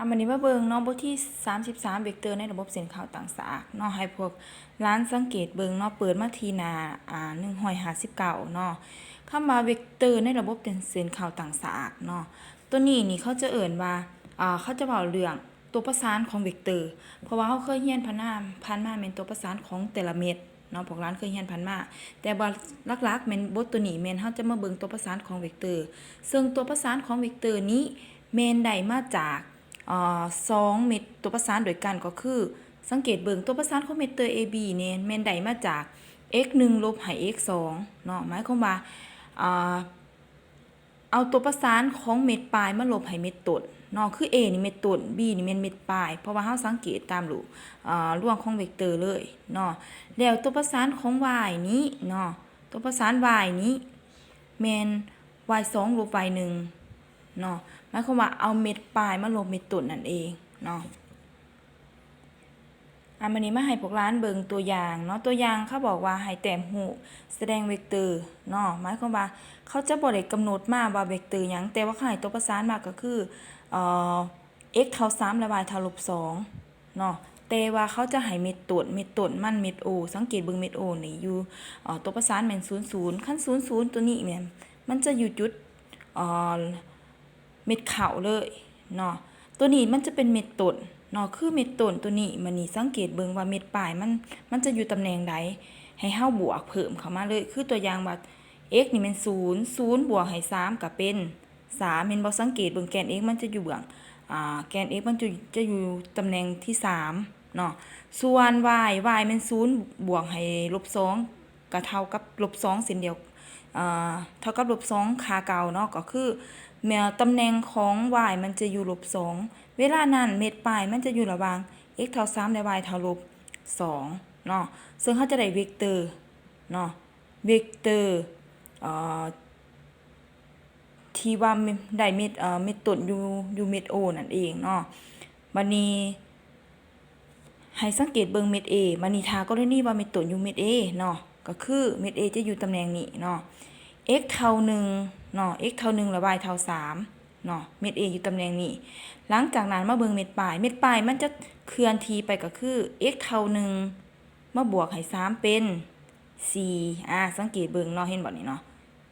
ອາ ບາດນີ້ມາເບິ່ງເນາະ ບົດທີສາມສິບສາມ ເວັກເຕີໃນລະບົບເສັ້ນເຂົ້າຕັ້ງສາກເນາະ. ໃຫ້ພວກຫຼານສັງເກດເບິ່ງເນາະ ເປີດມາທີ່ໜ້າ ອາ ໜຶ່ງຮ້ອຍຫ້າສິບເກົ້າເນາະ. ຄຳວ່າເວັກເຕີໃນລະບົບເສັ້ນເຂົ້າຕັ້ງສາກເນາະ ໂຕນີ້ນີ້ເຂົາຈະເອີ້ນວ່າ ອາ ເຂົາຈະເວົ້າເລື່ອງຕົວປະສານຂອງເວັກເຕີ ເພາະວ່າເຮົາເຄີຍຮຽນຜ່ານມາ ຜ່ານມາແມ່ນຕົວປະສານຂອງແຕ່ລະເມັດ ເນາະ ພວກຫຼານເຄີຍຮຽນຜ່ານມາ, ແຕ່ວ່າຫຼັກໆແມ່ນບົດໂຕນີ້ແມ່ນເຮົາຈະມາເບິ່ງຕົວປະສານຂອງເວັກເຕີ ເຊິ່ງຕົວປະສານຂອງເວັກເຕີນີ້ແມ່ນໄດ້ມາຈາກ ເອີ ສອງເມັດຕົວປະສານດ້ວຍກັນ ກໍຄື ສັງເກດເບິ່ງຕົວປະສານຂອງເວັກເຕີ ເອ ບີ ນີ້ແມ່ນໄດ້ມາຈາກ x ໜຶ່ງ ລົບໃຫ້ x ສອງເນາະ. ໝາຍຄວາມວ່າ ເອີ ເອົາຕົວປະສານຂອງເມັດປາຍມາລົບໃຫ້ເມັດຕົ້ນເນາະ ຄື A ນີ້ເມັດຕົ້ນ B ນີ້ແມ່ນເມັດປາຍ ເພາະວ່າເຮົາສັງເກດຕາມຮູບ ເອີ ລວງຂອງເວັກເຕີເລີຍເນາະ. ແລ້ວຕົວປະສານຂອງ y ນີ້ເນາະ ຕົວປະສານ y ນີ້ແມ່ນ y ສອງ ລົບ y ໜຶ່ງເນາະ ໝາຍຄວາມວ່າເອົາເມັດປາຍມາລົບເມັດຕົ້ນນັ້ນເອງເນາະ. ອາ ບາດນີ້ມາໃຫ້ພວກຫຼານເບິ່ງຕົວຢ່າງເນາະ. ຕົວຢ່າງເຂົາບອກວ່າໃຫ້ແຕ້ມຮູບສະແດງເວັກເຕີເນາະ ໝາຍຄວາມວ່າເຂົາຈະບໍ່ໄດ້ກຳນົດມາວ່າເວັກເຕີຫຍັງ ແຕ່ວ່າເຂົາໃຫ້ຕົວປະສານມາກໍຄື ເອີ x ເທົ່າສາມ ແລະ y ເທົ່າລົບສອງເນາະ. ແຕ່ວ່າເຂົາຈະໃຫ້ເມັດຕົ້ນ ເມັດຕົ້ນມັນເມັດ O ສັງເກດເບິ່ງເມັດ O ນີ້ຢູ່ ເອີ ຕົວປະສານແມ່ນສູນສູນ ຄັນສູນສູນໂຕນີ້ແມ່ນມັນຈະຢູ່ຈຸດ ເອີ ເມັດເຂົ້າເລີຍເນາະ. ໂຕນີ້ມັນຈະເປັນເມັດຕົ້ນເນາະ ຄືເມັດຕົ້ນໂຕນີ້. ບາດນີ້ສັງເກດເບິ່ງວ່າເມັດປາຍມັນ ມັນຈະຢູ່ຕຳແໜ່ງໃດ ໃຫ້ເຮົາບວກເພີ່ມເຂົ້າມາເລີຍ ຄືຕົວຢ່າງວ່າ x ນີ້ແມ່ນສູນ ສູນບວກໃຫ້ສາມກໍເປັນສາມ ເຫັນບໍ່? ສັງເກດເບິ່ງແກນ x ມັນຈະຢູ່ເບື້ອງ ອາ ແກນ x ມັນຈະ ຈະຢູ່ຕຳແໜ່ງທີສາມເນາະ. ສ່ວນ y y ແມ່ນສູນບວກໃຫ້ລົບສອງ ກໍເທົ່າກັບລົບສອງເຊັ່ນດຽວ ເອີ ເທົ່າກັບລົບສອງຄ່າເກົ່າເນາະ ກໍຄືແມ່ນຕຳແໜ່ງຂອງ y ມັນຈະຢູ່ລົບສອງ ເວລານັ້ນເມັດປາຍມັນຈະຢູ່ລະຫວ່າງ x ເທົ່າສາມ ແລະ y ເທົ່າລົບສອງເນາະ. ເຊິ່ງເຮົາຈະໄດ້ເວັກເຕີເນາະ ເວັກເຕີ ເອີ ທີ່ວ່າໄດ້ເມັດ ເອີ ເມັດຕົ້ນຢູ່ ຢູ່ເມັດ O ນັ້ນເອງເນາະ. ບາດນີ້ໃຫ້ສັງເກດເບິ່ງເມັດ A ບາດນີ້ຖ້າກໍລະນີວ່າເມັດຕົ້ນຢູ່ເມັດ A ເນາະ ກໍຄືເມັດ A ຈະຢູ່ຕຳແໜ່ງນີ້ເນາະ x ເທົ່າໜຶ່ງເນາະ x ເທົ່າໜຶ່ງ ແລະ y ເທົ່າສາມເນາະ ເມັດ A ຢູ່ຕຳແໜ່ງນີ້. ຫຼັງຈາກນັ້ນມາເບິ່ງເມັດປາຍ ເມັດປາຍມັນຈະເຄື່ອນທີ່ໄປ ກໍຄື x ເທົ່າໜຶ່ງ ມາບວກໃຫ້ສາມເປັນສີ່ ອາ ສັງເກດເບິ່ງເນາະ ເຫັນບໍ່ນີ້ເນາະ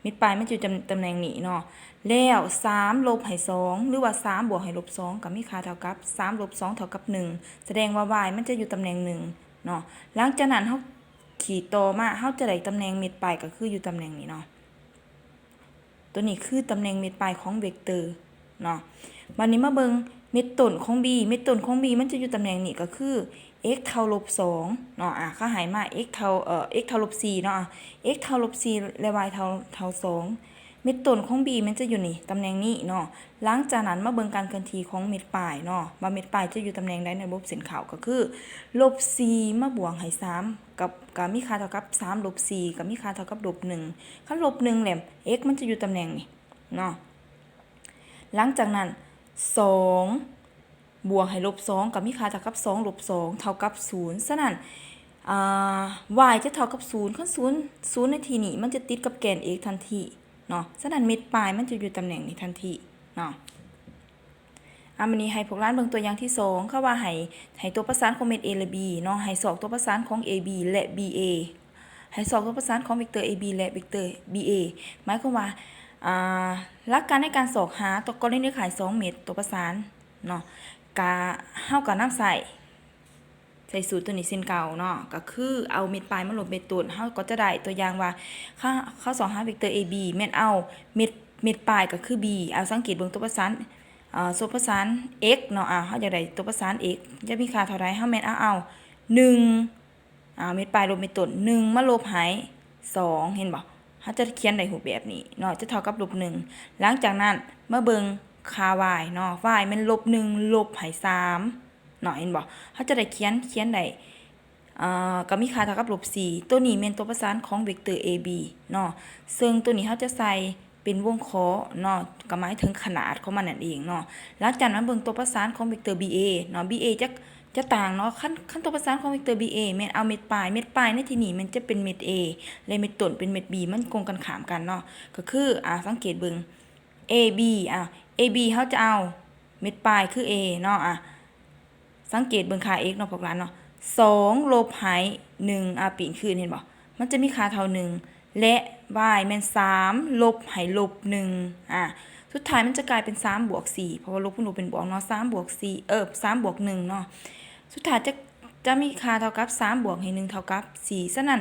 ເມັດປາຍມັນຢູ່ຕຳ ຕຳແໜ່ງນີ້ເນາະ. ແລ້ວສາມລົບໃຫ້ສອງ ຫຼືວ່າສາມບວກໃຫ້ລົບສອງ ກໍມີຄ່າເທົ່າກັບ ສາມລົບສອງເທົ່າກັບໜຶ່ງ ສະແດງວ່າ y ມັນຈະຢູ່ຕຳແໜ່ງໜຶ່ງເນາະ. ຫຼັງຈາກນັ້ນເຮົາຂີດຕໍ່ມາ ເຮົາຈະໄດ້ຕຳແໜ່ງເມັດປາຍ ກໍຄືຢູ່ຕຳແໜ່ງນີ້ເນາະ. ໂຕນີ້ຄືຕຳແໜ່ງເມັດປາຍຂອງເວັກເຕີເນາະ. ບາດນີ້ມາເບິ່ງເມັດຕົ້ນຂອງ B ເມັດຕົ້ນຂອງ B ມັນຈະຢູ່ຕຳແໜ່ງນີ້ ກໍຄື x ເທົ່າລົບສອງເນາະ ອາ ເຂົາໃຫ້ມາ x ເທົ່າ ເອີ x ເທົ່າລົບສີ່ເນາະ ອາ x ເທົ່າລົບສີ່ ແລະ y ເທົ່າ ເທົ່າສອງ ເມັດຕົ້ນຂອງ B ມັນຈະຢູ່ນີ້ ຕຳແໜ່ງນີ້ເນາະ. ຫຼັງຈາກນັ້ນມາເບິ່ງການເຄື່ອນທີ່ຂອງເມັດປາຍເນາະ ວ່າເມັດປາຍຈະຢູ່ຕຳແໜ່ງໃດໃນລະບົບເສັ້ນເຂົ້າ ກໍຄື ລົບສີ່ມາບວກໃຫ້ສາມ ກໍ ກໍມີຄ່າເທົ່າກັບສາມລົບສີ່ ກໍມີຄ່າເທົ່າກັບລົບໜຶ່ງ ຄັນລົບໜຶ່ງແລ້ວ x ມັນຈະຢູ່ຕຳແໜ່ງນີ້ເນາະ. ຫຼັງຈາກນັ້ນ ສອງບວກໃຫ້ລົບສອງ ກໍມີຄ່າເທົ່າກັບສອງລົບສອງເທົ່າກັບສູນ ສະນັ້ນ ອາ y ຈະເທົ່າກັບສູນ ຄັນສູນ ສູນໃນທີ່ນີ້ມັນຈະຕິດກັບແກນ x ທັນທີເນາະ ສະນັ້ນເມັດປາຍມັນຈະຢູ່ຕຳແໜ່ງນີ້ທັນທີເນາະ. ອາ ບາດນີ້ໃຫ້ພວກຫຼານເບິ່ງຕົວຢ່າງທີສອງ ເຂົາວ່າໃຫ້ ໃຫ້ຕົວປະສານຂອງເມັດ A ແລະ B ເນາະ ໃຫ້ຊອກຕົວປະສານຂອງ AB ແລະ BA ໃຫ້ຊອກຕົວປະສານຂອງເວັກເຕີ AB ແລະ ເວັກເຕີ BA ໝາຍຄວາມວ່າ ອາ ຫຼັກການໃນການຊອກຫາ ກໍລະນີຂາຍສອງເມັດຕົວປະສານເນາະ ກະ ເຮົາກໍນຳໃຊ້ ໃສ່ສູດຕົວນີ້ເຊັ່ນເກົ່າເນາະ ກໍຄືເອົາເມັດປາຍມາລົບເມັດຕົ້ນ ເຮົາກໍຈະໄດ້ຕົວຢ່າງວ່າ ເຂົາ ເຂົາຊອກຫາເວັກເຕີ AB ແມ່ນເອົາເມັດ ເມັດປາຍກໍຄື B ເອົາສັງເກດເບິ່ງຕົວປະສານ ເອີ ຕົວປະສານ x ເນາະ ເຮົາຢາກໄດ້ຕົວປະສານ x ຈະມີຄ່າເທົ່າໃດ ເຮົາແມ່ນເອົາ ເອົາໜຶ່ງ ເອົາເມັດປາຍລົບເມັດຕົ້ນ ໜຶ່ງມາລົບໃຫ້ສອງ ເຫັນບໍ່ ເຮົາຈະຂຽນໄດ້ຮູບແບບນີ້ເນາະ ຈະເທົ່າກັບລົບໜຶ່ງ. ຫຼັງຈາກນັ້ນມາເບິ່ງຄ່າ y ເນາະ y ແມ່ນລົບໜຶ່ງລົບໃຫ້ສາມ ເນາະ ເຫັນບໍ່ ເຮົາຈະໄດ້ຂຽນ ຂຽນໄດ້ ເອີ ກໍມີຄ່າເທົ່າກັບລົບສີ່ ໂຕນີ້ແມ່ນຕົວປະສານຂອງເວັກເຕີ AB ເນາະ ເຊິ່ງໂຕນີ້ເຮົາຈະໃສ່ເປັນວົງຂໍເນາະ ກໍໝາຍເຖິງຂະໜາດຂອງມັນນັ້ນເອງເນາະ. ຫຼັງຈາກນັ້ນເບິ່ງຕົວປະສານຂອງເວັກເຕີ BA ເນາະ BA ຈະ ຈະຕ່າງເນາະ ຄັນ ຄັນຕົວປະສານຂອງເວັກເຕີ BA ແມ່ນເອົາເມັດປາຍ ເມັດປາຍໃນທີ່ນີ້ແມ່ນຈະເປັນເມັດ A ແລະ ເມັດຕົ້ນເປັນເມັດ B ມັນກົງກັນຂ້າມກັນເນາະ ກໍຄື ອາ ສັງເກດເບິ່ງ AB ອາ AB ເຮົາຈະເອົາ ເມັດປາຍຄື A ເນາະ ອາ ສັງເກດເບິ່ງຄ່າ x ເນາະພວກຫຼານເນາະ ສອງລົບໃຫ້ໜຶ່ງ ອາ ປີ້ນຄືນ ເຫັນບໍ່? ມັນຈະມີຄ່າເທົ່າໜຶ່ງ ແລະ y ແມ່ນສາມລົບໃຫ້ລົບໜຶ່ງ ອາ ສຸດທ້າຍມັນຈະກາຍເປັນສາມບວກສີ່ ເພາະວ່າລົບຄູນລົບເປັນບວກເນາະ ສາມບວກສີ່ ເອີ ສາມບວກໜຶ່ງເນາະ ສຸດທ້າຍຈະ ຈະມີຄ່າເທົ່າກັບສາມບວກໃຫ້ໜຶ່ງເທົ່າກັບສີ່ ສະນັ້ນ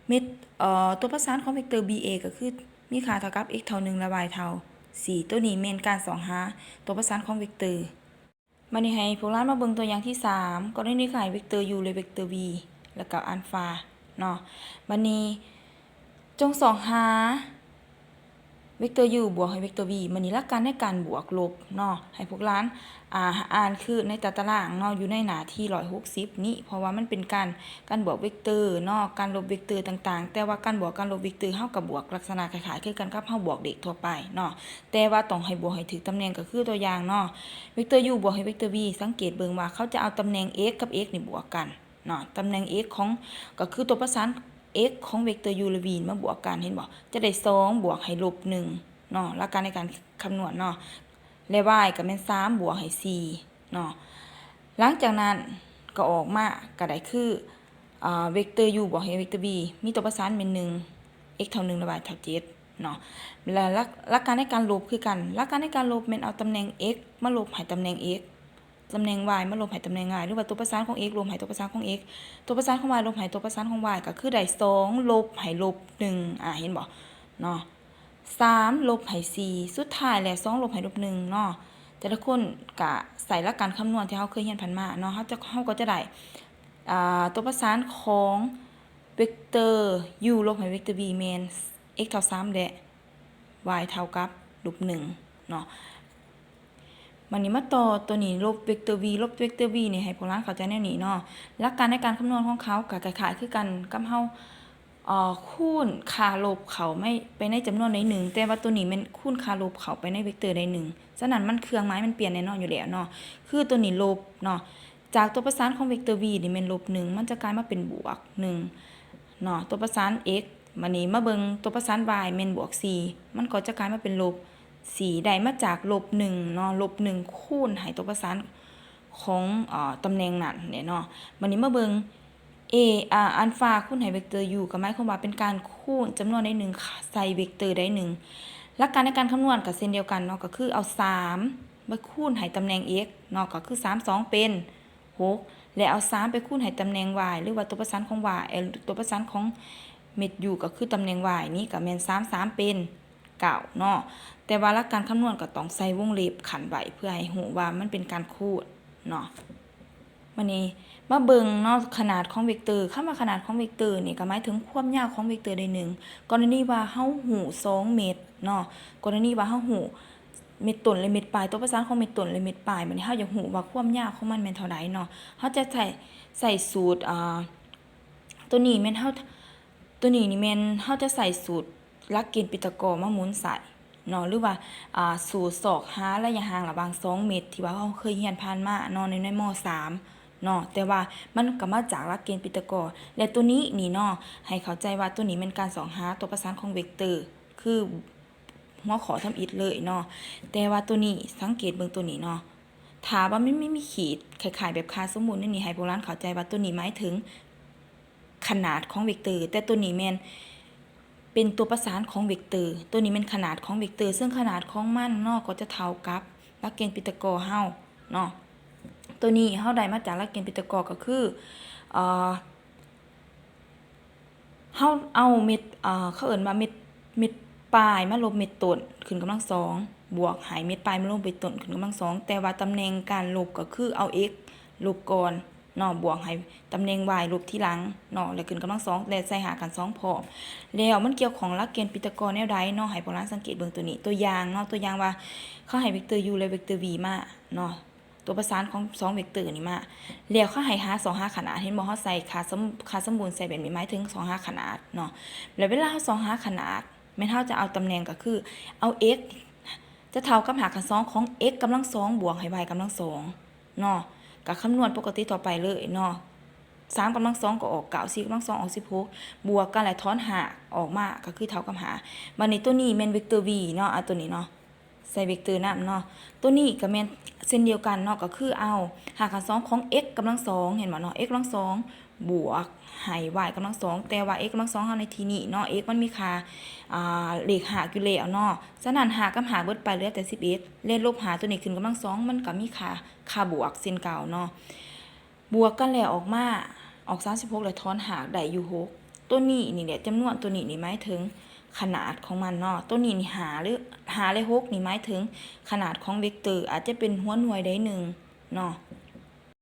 ເມັດ ເອີ ຕົວປະສານຂອງເວັກເຕີ b a ກໍຄືມີຄ່າເທົ່າກັບ x ເທົ່າໜຶ່ງ ແລະ y ເທົ່າສີ່ ໂຕນີ້ແມ່ນການຊອກຫາຕົວປະສານຂອງເວັກເຕີ. ບາດນີ້ໃຫ້ພວກຫຼານມາເບິ່ງຕົວຢ່າງທີສາມ ກໍໄດ້ໃນຄ່າເວັກເຕີ u ແລະ ເວັກເຕີ v ແລ້ວກໍອານຟາເນາະ ບາດນີ້ຈົ່ງຊອກຫາເວັກເຕີ u ບວກໃຫ້ເວັກເຕີ v ບາດນີ້ຫຼັກການໃນການບວກລົບເນາະ ໃຫ້ພວກຫຼານ ອ່າ ອ່ານຄືໃນຕາຕະລາງເນາະ ຢູ່ໃນໜ້າທີຮ້ອຍຫົກສິບນີ້ ເພາະວ່າມັນເປັນການ ການບວກເວັກເຕີເນາະ ການລົບເວັກເຕີຕ່າງໆ ແຕ່ວ່າການບວກການລົບເວັກເຕີ ເຮົາກໍບວກລັກສະນະຄ້າຍໆຄືກັນກັບເຮົາບວກເລກທົ່ວໄປເນາະ ແຕ່ວ່າຕ້ອງໃຫ້ບວກໃຫ້ຖືກຕຳແໜ່ງ ກໍຄືຕົວຢ່າງເນາະ ເວັກເຕີ u ບວກໃຫ້ເວັກເຕີ v ສັງເກດເບິ່ງວ່າເຂົາຈະເອົາຕຳແໜ່ງ x ກັບ x ນີ້ບວກກັນເນາະ ຕຳແໜ່ງ x ຂອງ ກໍຄືຕົວປະສານ x ຂອງເວັກເຕີ u ແລະ v ມາບວກກັນ ເຫັນບໍ່? ຈະໄດ້ສອງບວກໃຫ້ລົບໜຶ່ງເນາະ ຫຼັກການໃນການຄຳນວນເນາະ ແລະ y ກໍແມ່ນສາມບວກໃຫ້ສີ່ເນາະ ຫຼັງຈາກນັ້ນກໍອອກມາກໍໄດ້ຄື ເອີ ເວັກເຕີ u ບວກໃຫ້ເວັກເຕີ v ມີຕົວປະສານແມ່ນໜຶ່ງ x ເທົ່າໜຶ່ງ ແລະ y ເທົ່າເຈັດເນາະ ແລະ ຫຼັກ ຫຼັກການໃນການລົບຄືກັນ ຫຼັກການໃນການລົບແມ່ນເອົາຕຳແໜ່ງ x ມາລົບໃຫ້ຕຳແໜ່ງ x ຕຳແໜ່ງ y ມາລົບໃຫ້ຕຳແໜ່ງ y ຫຼືວ່າຕົວປະສານຂອງ x ລົບໃຫ້ຕົວປະສານຂອງ x ຕົວປະສານຂອງ y ລົບໃຫ້ຕົວປະສານຂອງ y ກໍຄືໄດ້ສອງລົບໃຫ້ລົບໜຶ່ງ ອາ ເຫັນບໍ່ເນາະ? ສາມລົບໃຫ້ສີ່ ສຸດທ້າຍແລ້ວສອງລົບໃຫ້ລົບໜຶ່ງເນາະ ແຕ່ລະຄົນກະໃຊ້ຫຼັກການຄຳນວນທີ່ເຮົາເຄີຍຮຽນຜ່ານມາເນາະ ເຮົາຈະ ເຮົາກໍຈະໄດ້ ອ່າ ຕົວປະສານຂອງເວັກເຕີ u ລົບໃຫ້ເວັກເຕີ v ແມ່ນ x ເທົ່າສາມ ແລະ y ເທົ່າກັບລົບໜຶ່ງເນາະ. ບາດນີ້ມາຕໍ່ຕົວນີ້ ລົບເວັກເຕີ v ລົບເວັກເຕີ v ນີ້ ໃຫ້ພວກຫຼານເຂົ້າໃຈແນວນີ້ເນາະ ຫຼັກການໃນການຄຳນວນຂອງເຂົາກໍຄ້າຍໆຄືກັນກັບເຮົາ ເອີ ຄູນຄ່າລົບເຂົ້າໄປ ໄປໃນຈຳນວນໃດໜຶ່ງ ແຕ່ວ່າຕົວນີ້ແມ່ນຄູນຄ່າລົບເຂົ້າໄປໃນເວັກເຕີໃດໜຶ່ງ ສະນັ້ນມັນເຄື່ອງໝາຍມັນປ່ຽນແນ່ນອນຢູ່ແລ້ວເນາະ ຄືຕົວນີ້ລົບເນາະ ຈາກຕົວປະສານຂອງເວັກເຕີ v ນີ້ແມ່ນລົບໜຶ່ງ ມັນຈະກາຍມາເປັນບວກໜຶ່ງເນາະ ຕົວປະສານ x ບາດນີ້ມາເບິ່ງຕົວປະສານ y ແມ່ນບວກສີ່ ມັນກໍຈະກາຍມາເປັນລົບສີ່ ໄດ້ມາຈາກລົບໜຶ່ງເນາະ ລົບໜຶ່ງຄູນໃຫ້ຕົວປະສານຂອງ ເອີ ຕຳແໜ່ງນັ້ນເດ້ເນາະ. ບາດນີ້ມາເບິ່ງ a ອາ ອານຟາຄູນໃຫ້ເວັກເຕີ u ກໍໝາຍຄວາມວ່າເປັນການຄູນຈຳນວນໃດໜຶ່ງໃສ່ເວັກເຕີໃດໜຶ່ງ. ຫຼັກການໃນການຄຳນວນກໍເຊັ່ນດຽວກັນເນາະ ກໍຄືເອົາສາມມາຄູນໃຫ້ຕຳແໜ່ງ x ເນາະ ກໍຄືສາມສອງເປັນ ຫົກ ແລະ ເອົາສາມໄປຄູນໃຫ້ຕຳແໜ່ງ y ຫຼືວ່າຕົວປະສານຂອງ y ຕົວປະສານຂອງເມັດ u ກໍຄືຕຳແໜ່ງ y ນີ້ກໍແມ່ນສາມສາມເປັນເກົ້າເນາະ ແຕ່ວ່າຫຼັກການຄຳນວນກໍຕ້ອງໃສ່ວົງເລັບຂັ້ນໄວ້ ເພື່ອໃຫ້ຮູ້ວ່າມັນເປັນການຄູນເນາະ. ບາດນີ້ມາເບິ່ງເນາະ ຂະໜາດຂອງເວັກເຕີ ຄຳວ່າຂະໜາດຂອງເວັກເຕີນີ້ກໍໝາຍເຖິງຄວາມຍາວຂອງເວັກເຕີໃດໜຶ່ງ ກໍລະນີວ່າເຮົາຮູ້ສອງເມັດເນາະ ກໍລະນີວ່າເຮົາຮູ້ ເມັດຕົ້ນ ແລະ ເມັດປາຍ ຕົວປະສານຂອງເມັດຕົ້ນ ແລະ ເມັດປາຍ ບາດນີ້ເຮົາຢາກຮູ້ວ່າຄວາມຍາວຂອງມັນແມ່ນເທົ່າໃດເນາະ ເຮົາຈະໃຊ້ ໃຊ້ສູດ ເອີ ຕົວນີ້ແມ່ນເຮົາ ຕົວນີ້ນີ້ແມ່ນເຮົາຈະໃຊ້ສູດຫຼັກເກນປີຕາກໍມາໝູນໃສ່ເນາະ ຫຼືວ່າ ອ່າ ສູດຊອກຫາໄລຍະຫ່າງລະຫວ່າງສອງເມັດ ທີ່ວ່າເຮົາເຄີຍຮຽນຜ່ານມາເນາະ ໃນ ໃນ ມໍສາມເນາະ ແຕ່ວ່າມັນກໍມາຈາກຫຼັກເກນປີຕາກໍ ແລະ ຕົວນີ້ນີ້ເນາະ ໃຫ້ເຂົ້າໃຈວ່າຕົວນີ້ແມ່ນການຊອກຫາຕົວປະສານຂອງເວັກເຕີ ຄື ຫົວຂໍ້ທຳອິດເລີຍເນາະ ແຕ່ວ່າຕົວນີ້ ສັງເກດເບິ່ງຕົວນີ້ເນາະ ຖ້າວ່າມັນມີ ມີຂີດ ຄ້າຍໆແບບຄ່າສົມມຸດໃນນີ້ ໃຫ້ພວກຫຼານເຂົ້າໃຈວ່າຕົວນີ້ໝາຍເຖິງຂະໜາດຂອງເວັກເຕີ ແຕ່ຕົວນີ້ແມ່ນເປັນຕົວປະສານຂອງເວັກເຕີ ຕົວນີ້ແມ່ນຂະໜາດຂອງເວັກເຕີ ເຊິ່ງຂະໜາດຂອງມັນເນາະ ກໍຈະເທົ່າກັບຫຼັກເກນປີຕາກໍເຮົາເນາະ ຕົວນີ້ເຮົາໄດ້ມາຈາກຫຼັກເກນປີຕາກໍ ກໍຄື ເອີ ເຮົາເອົາເມັດ ເອີ ເຂົາເອີ້ນວ່າເມັດ ເມັດປາຍມາລົບເມັດຕົ້ນຂຶ້ນກຳລັງສອງ ບວກໃຫ້ເມັດປາຍມາລົບເມັດຕົ້ນຂຶ້ນກຳລັງສອງ ແຕ່ວ່າຕຳແໜ່ງການລົບກໍຄືເອົາ x ລົບກ່ອນເນາະ ບວກໃຫ້ຕຳແໜ່ງ y ລົບທີຫຼັງເນາະ ແລ້ວຂຶ້ນກຳລັງສອງ ແລະ ໃສ່ຮາກຂັ້ນສອງພ້ອມ ແລ້ວມັນກ່ຽວຂ້ອງຫຼັກເກນປີຕາກໍແນວໃດເນາະ ໃຫ້ພວກຫຼານສັງເກດເບິ່ງຕົວນີ້ ຕົວຢ່າງເນາະ ຕົວຢ່າງວ່າເຂົາໃຫ້ເວັກເຕີ u ແລະ ເວັກເຕີ v ມາເນາະ ຕົວປະສານຂອງສອງເວັກເຕີນີ້ມາ ແລ້ວເຂົາໃຫ້ຫາ ຊອກຫາຂະໜາດ ເຫັນບໍ່ ເຮົາໃສ່ຄ່າສົມ ຄ່າສົມບູນໃສ່ແບບນີ້ ໝາຍເຖິງຊອກຫາຂະໜາດເນາະ ແລ້ວເວລາເຮົາຊອກຫາຂະໜາດ ແມ່ນເຮົາຈະເອົາຕຳແໜ່ງ ກໍຄືເອົາ x ຈະເທົ່າກັບຮາກຂັ້ນສອງຂອງ x ກຳລັງສອງບວກໃຫ້ y ກຳລັງສອງເນາະ ກໍຄຳນວນປົກກະຕິທົ່ວໄປເລີຍເນາະ ສາມກຳລັງສອງກໍອອກເກົ້າ ສີ່ກຳລັງສອງອອກສິບຫົກ ບວກກັນແລ້ວຖອນຫ້າອອກມາ ກໍຄືເທົ່າກັບຫ້າ ບາດນີ້ຕົວນີ້ແມ່ນເວັກເຕີ v ເນາະ ອາ ຕົວນີ້ເນາະ ໃສ່ເວັກເຕີນຳເນາະ. ໂຕນີ້ກໍແມ່ນເຊັ່ນດຽວກັນເນາະ ກໍຄືເອົາຮາກຂັ້ນສອງຂອງ x ກຳລັງສອງ ເຫັນບໍ່ເນາະ x ກຳລັງສອງ ບວກໃຫ້ y ກຳລັງສອງ ແຕ່ວ່າ x ກຳລັງສອງເຮົາໃນທີ່ນີ້ເນາະ x ມັນມີຄ່າ ອ່າ ເລກຮາກຢູ່ແລ້ວເນາະ. ສະນັ້ນ ຮາກກັບຮາກເບິດໄປ ເຫຼືອແຕ່ສິບເອັດ ແລະ ລົບຫ້າ ໂຕນີ້ຂຶ້ນກຳລັງສອງ ມັນກໍມີຄ່າ ຄ່າບວກເຊັ່ນເກົ່າເນາະ. ບວກກັນແລ້ວອອກມາ ອອກສາມສິບຫົກ ແລ້ວຖອນຮາກໄດ້ຢູ່ຫົກ. ໂຕນີ້ນີ້ແຫຼະ ຈຳນວນໂຕນີ້ນີ້ໝາຍເຖິງຂະໜາດຂອງມັນເນາະ. ໂຕນີ້ນີ້ຫ້າ ຫຼື ຫ້າ ແລະ ຫົກ ນີ້ໝາຍເຖິງຂະໜາດຂອງເວັກເຕີ ອາດຈະເປັນຫົວໜ່ວຍໃດໜຶ່ງເນາະ.